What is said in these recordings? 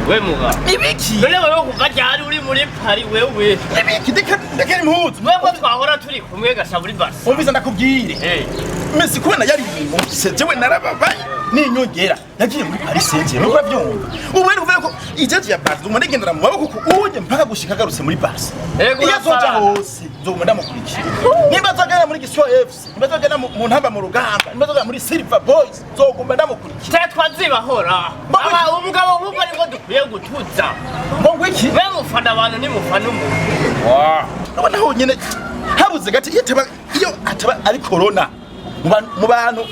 We muga. Ibiki? None wewe kuva ryari uri muri Paris wewe? Ibiki? Ndeka, ndekera impuzu. Mwebwe twahora turi kumwe gasha muri Barca. Umvise, ndakubwire. Messi kubona yari yimutse, jewe narababaye ninyongera yagiye muri Paris Saint-Germain, urabyumva? Ubu rero kuvuga ko ijezi ya Barca umuntu agendera mu maboko ku unye mpaka gushika agarutse muri Barca. Ego, iyo azoja urasara. hose nzoguma ndamukurikira. Nimba azogenda muri Gisyo FC, nimba azogenda mu Ntamba mu Rugamba, nimba azogenda muri Silver Boys, nzoguma ndamukurikira. Twe twazibahora. Aba umugabo nk'ubwo nibwo dukwiye gutuza. Ngo iki? Mwe mufana abantu, nimufana umuntu. Urabona honyine habuze gati iyo ataba ari corona mu bantu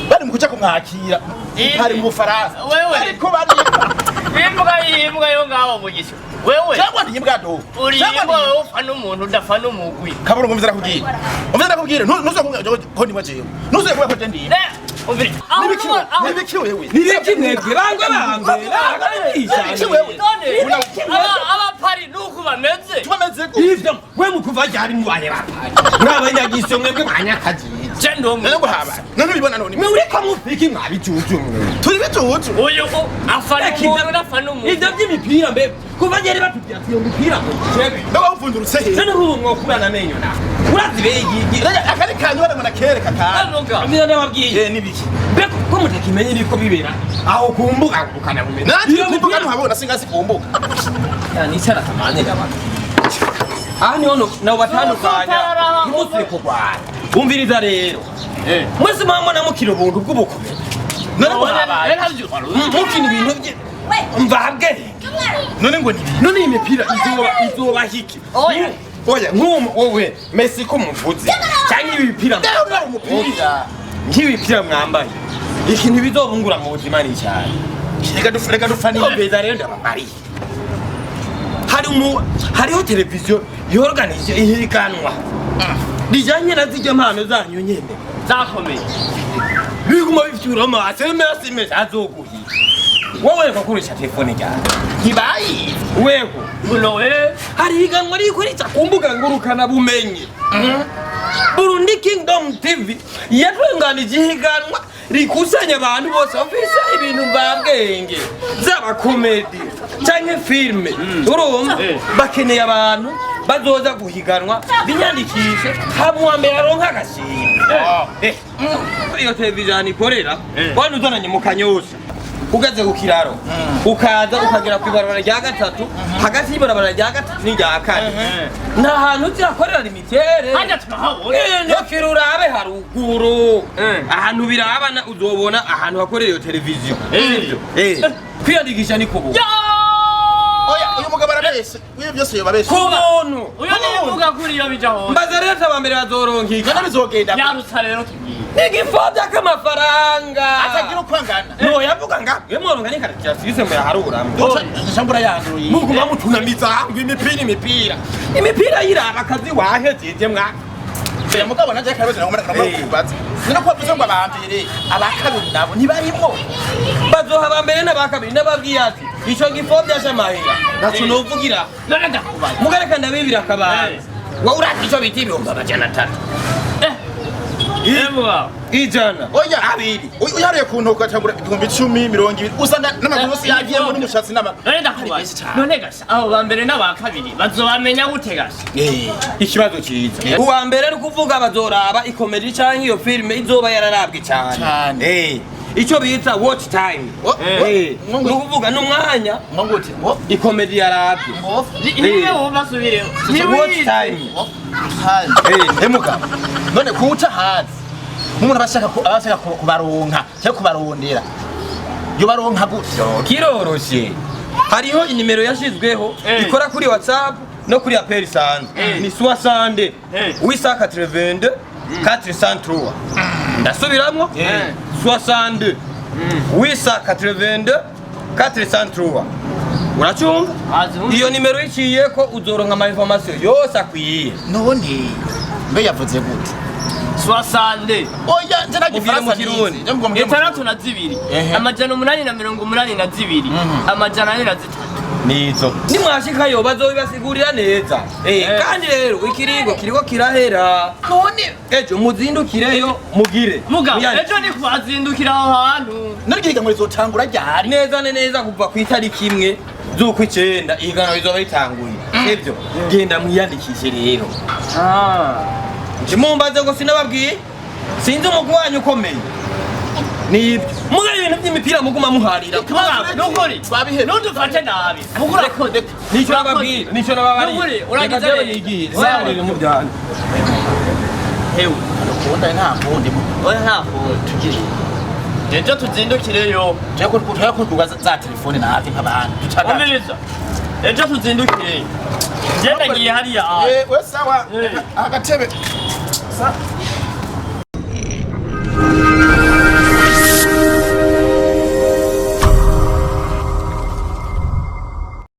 bari mu kuja kumwakira hari mu Bufaransa. Wewe. Ariko bari Imbwa y'imbwa yo ngaho mu gisho. Wewe cyangwa ndi imbwa do. uri Cyangwa imbwa ndi wewe, ufana umuntu udafana umugwi. Kaburo, ngumvira kubwira, umvira ndakubwira, ntuze kumbwira ko ndi jewe, ntuze kumbwira ko je ndi. Ne, umvira. Aho Nibiki? aho Nibiki wewe? Nibiki mwebwe? Bangwe bangwe. Nibiki wewe? None aba Paris nuko bameze. Tubameze gute? Ivyo we mukuva ryari mubaye bapari mwabanyagiso mwebwe banyakagiye? Je ndo None ngo haba none ubibona none? Mwe ureka mufiki mwabicucu mwe. Turi bituzu. Uyu afana umuntu udafana umuntu. Ivyo vy'imipira mbe kuva ryari batubwira ati iyo mipira ngo jebe? Ndaga uvundurutse he? None ubu mwokurana amenyo na urazi beyigi. Rega akari kanyu bari ngo nakereka kandi. Avuga. Amira ndababwiye. Nibiki? Mbe ko mutakimenye ibiko bibera aho ku mbuga ngurukanabumenyi? Nanjye kumbuga ntuhabona, singazi kumbuga. Nicara tamanye n'abantu aha niho nabo batandukanya ntimusubire kurwana. Umviriza rero, mwese mwamona mukina ubuntu bw'ubukombe. None ngo habaye? Mukina ibintu bye mvabwe. None ngo nibiki? None iyi mipira izoba hiki? Oya. Oya, nk'uwo wowe Messi ko muvuze cyangwa ibi bipira Rero uri umupira. Nk'ibi bipira mwambaye, ikintu bizobungura mu buzima ni cyane. Reka dufanire. Beza rero ndabamariye, hariho televiziyo yorganije ihiganwa rijanye na zirya mpano zanyu nyene. Zakomeye. Biguma bifyura amaso mesi mesi azoguhiga wowe, reka koresha telefone ryawe. Ntibayi. Weho. Buno we. Hari ihiganwa ririko rica ku mbuga ngurukana bumenyi. Burundi Kingdom TV yatunganije ihiganwa rikusanya abantu bose bafise ibintu mvabwenge, zaba comédie canke filime, urumva? Bakeneye abantu bazoza guhiganwa, biyandikishe, haba uwa mbere aronka agashimwe. Iyo televiziyo ikorera wana uzananye mu Kanyosha, ugeze ku kiraro ukaza ukagera ku ibarabara rya gatatu, hagati y'ibarabara rya gatatu n'irya kane, nta hantu uzakorera limitere. Hajya turahabona. Ndokera urabe haruguru. Eh. Ahantu birabana uzobona ahantu hakorera iyo televiziyo. Sivyo? Kwiyandikisha ni kubu. Oya, uyu mugabo arabeshe, uyu byose yobabeshe. Ku buntu. Uyu nivuga kuri iyo bija hose. Mbaza rero aba mbere bazoronka. None bizogenda? Nyarutsa rero tugiye. N'igifobya k'amafaranga. Atagira uko angana. Noyavuga nga iyo mworonka ni karakirasise muyaharuramwo. Shambura yanduye. Muguma mutunamiza ngo imipira, imipira, imipira yiraba akazi wahejeje mwa. Oya mugabo, nanje akabazo nagomba kubaza. None ko bavuze ngo abambere, abakabiri nabo ntibarimwo? Bazoha aba mbere n'aba kabiri. N'ababwiye ati ico gifobya c'amahera ntaco novugira. None ndakubaza. Mugareka ndabibira akabanza. Wowe urazi ico bita 300,000? Emwa. Ijana. Oya. Abiri. Uyaruye ku ntoki ukacagura 10,000, 20,000, usanga n'amaguru yose yagiye muri mushatsi n'amaguru. None ndakubaza. None gasha abo ba mbere n'aba kabiri bazobamenya gute gasha? Ikibazo ciza. Uwa mbere ni ukuvuga bazoraba i comédie canke iyo filime izoba yararabwe cane. Cane. Ico bita watch time. Ni ukuvuga n'umwanya Ngute ngo? i comédie yarabwe. Ngo? Niwe wumva asubireho. Watch time. Emuga none kuwuca hazi nk'umuntu aba ashaka kubaronka cyangwa kubarondera, yo baronka gutyo? Kiroroshe, hariho inimero yashizweho ikora kuri WhatsApp no kuri appel isanzwe. Ni 60 882 403. Ndasubiramwo: 62 882 403. Uracumva? Iyo nimero iciyeko uzoronka ama information yose akwiye. None mbe yavuze gute? 60. Oya, nje nta Mubwire mu gifaransa Kirundi. nizi. Nje mubwire mu 62, 883, 403. Nizo. Nimwashikayo bazobibasigurira neza. Kandi rero ikiringo kiriko kirahera. None Ejo muzindukireyo mugire. Mugabo Muyandi- ejo ni kuhazindukira aho hantu. None ihiganwa rizotangura ryari? Neza na neza kuva ku itariki 1 z'ukwicenda ihiganwa rizoba ritanguye. Sivyo? Genda mwiyandikishe rero. Mumbaze ngo sinababwiye, sinzi umugwi wanyu ukomeye. Nibyo muga ibintu by'imipira muguma muharira. Mugabo nukuri Twabihebye. ntudufate nabi. Mugura urakoze. Nicyo nababwira, nicyo nababariye. Nukuri uragize Reka jewe neza. nigire. Oya. Sarire mu byanyu. Hewe. Ukunda nta kundi. Oya nta kundi. Tugire. Ejo tuzindukireyo. Tujya kuduga za telefone nawe nk'abantu. Umviriza. Ejo tuzindukireyo. Je ndagiye hariya. Eh, we sawa. Eh. Agatebe. Sa.